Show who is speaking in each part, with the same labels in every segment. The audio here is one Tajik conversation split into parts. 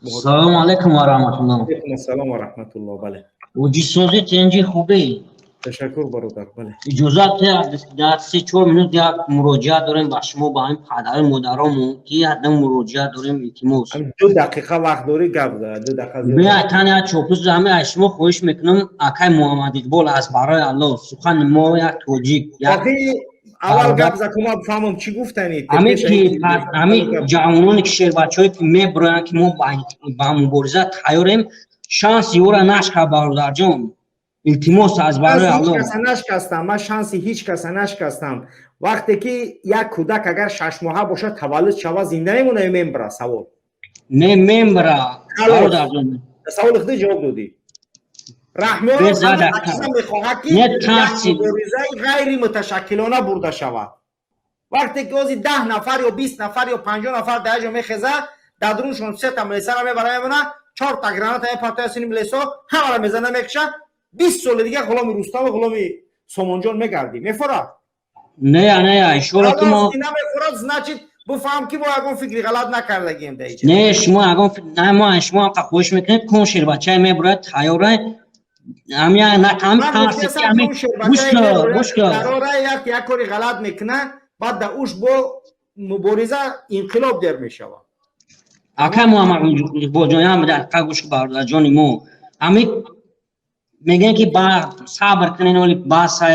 Speaker 1: Салому алайкум ва раҳматуллоҳ.
Speaker 2: Алайкум ассалом ва раҳматуллоҳ, бале.
Speaker 1: Уҷисозӣ, тинҷӣ, хубӣ?
Speaker 2: Ташаккур, бародар, бале.
Speaker 1: Иҷозат, дар 3-4 минут як муроҷиат дорем ба шумо, ба ҳамин падару модаромон, ки якдам муроҷиат дорем, илтимос.
Speaker 2: 2 дақиқа вақт дорӣ, гап 2 дақиқа.
Speaker 1: Бия, тан як чопуз ҳами аз шумо хоҳиш мекунам, акай Муҳаммад Иқбол, аз барои Аллоҳ, сухани мо як тоҷик як
Speaker 2: Аввал гап за, кума фаҳмам, чӣ гуфтанӣ.
Speaker 1: Ҳаме ки ҳами ҷавононе ки, шербачаҳое ки мебироянд, ки мо ба мубориза тайёрем, шанси ӯра нашка, бародарҷон, илтимос, аз барои Аллоҳ.
Speaker 2: Каса нашкастам ман, шанси ҳеҷ каса нашкастам. Вақте ки як кӯдак агар 6 моҳа бошад, таваллуд шава, зинда мемона ё мембра? Савол.
Speaker 1: Не, мембра, бародарҷон.
Speaker 2: Саволи худи ҷавоб додӣ. Раҳмонов мехоҳад, ки муборизаи ғайри муташаккилона бурда шавад. Вақте ки ози 10 нафар ё 20 нафар ё 50 нафар дар ҷо мехезад, дар дуруншон сета милисара мебара, мемона, чорта граната мепартоя, сини милисо ҳамара мезана, мекуша. 20 соли дига ғуломи Рустаму ғуломи Сомонҷон мегардӣ, мефорад?
Speaker 1: Не, не, ишора ки мо
Speaker 2: Намефорад, значит, буфаҳм, ки мо ягон фикри ғалат накардагием дар
Speaker 1: Не, шумо ягон не, мо шумо ҳамқа хоҳиш мекунем, кун шербачае мебурад, тайёра ҳамя на ҳам тарси ҳами. Гӯш гӯш.
Speaker 2: Як кори ғалат мекуна, баъд да уш бо мубориза инқилоб дер мешавад.
Speaker 1: Ака Муҳаммад Иқболҷон, ям дақиқа гӯш, бародарҷони мо. Ҳами мегӯян, ки ба сабр кунен, оли басай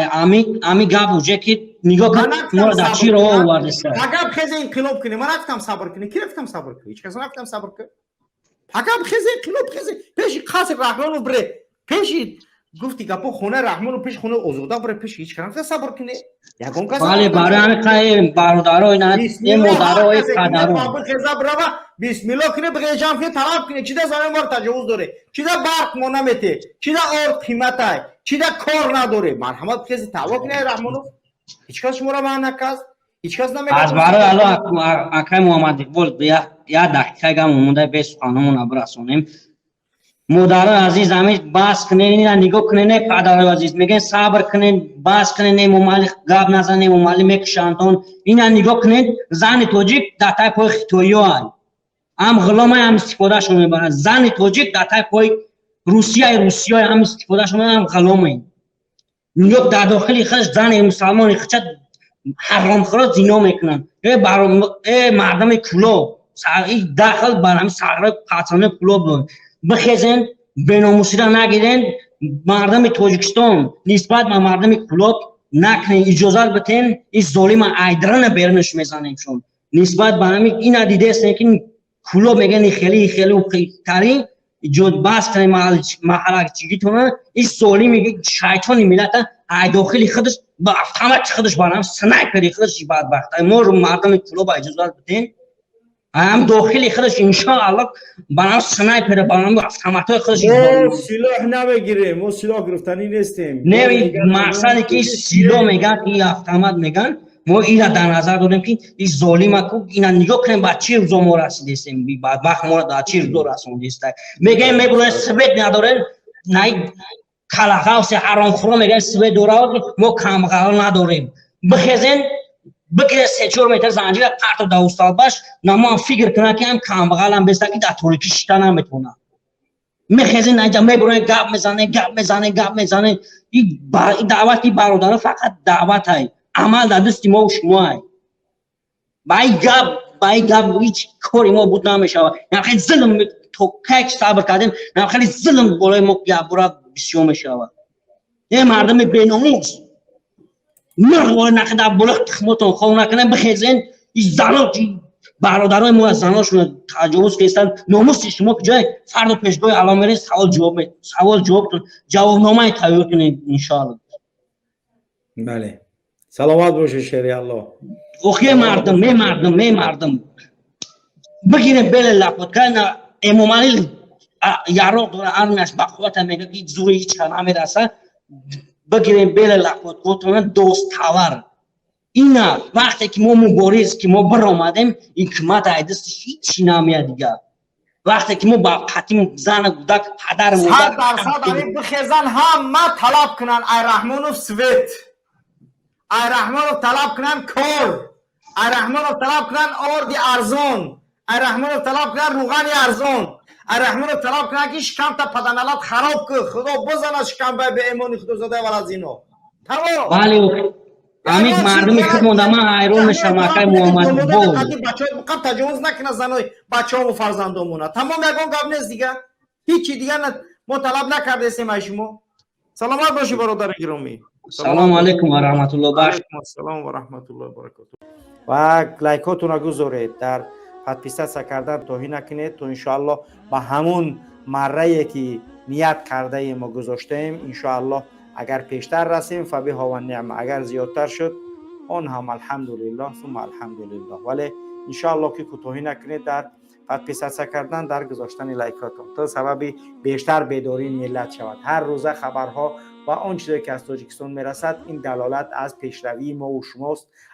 Speaker 1: ами гап уже ки нигоҳ кун, моро дар чӣ роҳ овардеста.
Speaker 2: Агар хезе инқилоб кунӣ, ман рафтам сабр кунӣ, ки рафтам сабр кунӣ? Ҳеҷ кас рафтам сабр кун. Агар хезе инқилоб, хезе пеши қаср Раҳмонов бире, пеши гуфти гапо, хонаи Раҳмонов, пеши хонаи Озода бире, пеши ҳеҷ кас рафта сабр кунӣ, ягон кас.
Speaker 1: Бале, барои ҳамин қай бародаро, ина модаро, падаро.
Speaker 2: Хеза бирава, бисмилло кунӣ, биғе ҷамъ кунӣ, талаб кунӣ, чида замин мор таҷовуз доре, чида барқ мо намете, чида орд қиматай, чида кор надоре. Марҳамат, хези таъво кунӣ. Раҳмонов ҳеҷ кас шуморо манъ накард, ҳеҷ кас намегӯяд.
Speaker 1: Аз барои Аллоҳ, акай Муҳаммад Иқбол, як дақиқа гам монда, бе суханомона бирасонем. Модарои азиз, ҳами бас кунен, ина нигоҳ кунен. Падарои азиз, мегӯен, сабр кунен, бас кунен, Эмомалӣ гап назан, Эмомалӣ мекушандон. Ина нигоҳ кунен, зани тоҷик дар тай пои хитоиёай, ҳам ғуломай, ҳам истифодашон мебарад. Зани тоҷик дар тай пои Русияи, русиёй, ҳам истифодашон, ҳам ғуломай. Нигоҳ, дар дохили худаш зани мусалмони хича ҳаромхӯро зино мекунанд. Э мардами Кулоб, дахл бар ҳами сағрои патрони Кулоб, бихезен, беномусиро нагирен. Мардами Тоҷикистон, нисбат ба мардами Кулоб накунен, иҷозат битен, ин золима айдрана берунаш мезанем. Шон нисбат ба ҳами ина дидестен, ки Кулоб мегӯян хеле хеле тари бас кунен маҳалакчигитона. Ин золими шайтони миллата ай дохили худаш ба автомати худаш, барам снайпери худаш бадбахт. Мо мардами Кулоба иҷозат битен, ҳам дохили худаш, иншоаллоҳ, барам снайпера, барам автоматҳои худаш.
Speaker 2: Мо силоҳ намегирем, мо силоҳ гирифтанӣ нестем.
Speaker 1: Не, мақсаде ки силоҳ меган, ки автомат меган, мо ина дар назар дорем, ки ин золима ку ина нигоҳ кунем, ба чӣ рӯзо мо расидестем, бадбахт моро дар чӣ рӯзо расондиста. Мегӯем, мебуроем, свет надорем, най калағавси ҳаромхӯро мегӯем, свет дора, мо камғал надорем. Бихезен, бигире, 3-4 метр занҷира парто дар усталбаш, намоам фикр кунад, ки ҳам камбағалам беста, ки дар торикӣ шита наметавонад. Мехезен, наҷа мебуроен, гап мезанен, гап мезанен, гап мезанен. И даъвати бародаро фақат даъватай, амал дар дасти мо шумоай. Ба и гап ҳеҷ кори мо буд намешавад. Хеле зулм то как сабр кардем, хеле зулм болои мо гапбура бисёр мешавад. Е мардами беномус, мирғ нақида боло тухмотон хов накунем. Бихезен, и зано, бародарои мо аз заношон таҷовуз кестанд. Номуси шумо куҷое? Фардо пешгоҳи Алло меред, савол ҷавоб, савол ҷавоб, ҷавобномае тайёр кунед, иншоалло.
Speaker 2: Бале, саломат бошед, шери Алло.
Speaker 1: Охе мардум, ме мардум, ме мардум, бигирем беле лапотка. Эмомалӣ яроқ дора, армияш бақуввата, мега ки зури ҳеҷ намераса. Бигирем беле лапоткотона, доставар. Ина вақте ки мо мубориз ки мо биромадем, ин ҳукумат айдастиш ҳичи намеяд дигар. Вақте ки мо ба қатим зана, гудак, падар.
Speaker 2: 100% ами бихезан, ҳама талаб кунанд ай Раҳмонов свет, ай Раҳмонов талаб кунанд кор, ай Раҳмонов талаб кунанд орди арзон, ай Раҳмонов талаб кунанд руғани арзон. Раҳмонов талаб кунад, ки шикамта паданалат хароб ку, Худо бизанад шикам ба беэмони худозода валазино. Тамом.
Speaker 1: Бале, ҳамин мардуми худмонда ман ҳайрон мешавам, акай Муҳаммад Иқбол.
Speaker 2: Бачаҳо таҷовуз накунад занои бачаҳому фарзандомона. Тамом, ягон гап нест дига, ҳичи дига мо талаб накардесем ай шумо. Саломат бошӣ, бародари гиромӣ.
Speaker 1: Салому алайкум ва раҳматулло.
Speaker 2: Ассалому ва раҳматуллоҳи баракоту. Ва лайкотонро гузоред, дар подписаться кардан тоҳӣ накунед, то иншоаллоҳ ба ҳамун маррае, ки ният кардаем, мо гузоштаем. Иншоаллоҳ, агар пештар расем, فبها ونعمت, агар зиёдтар шуд, он ҳам алҳамдулиллоҳ сумма алҳамдулиллоҳ. Вале иншоаллоҳ, ки кӯтоҳӣ накунед дар подписаться кардан, дар гузоштани лайкотон, то сабаби бештар бедории миллат шавад. Ҳар рӯза хабарҳо ва он чизе, ки аз Тоҷикистон мерасад, ин далолат аз пешравии мову шумост.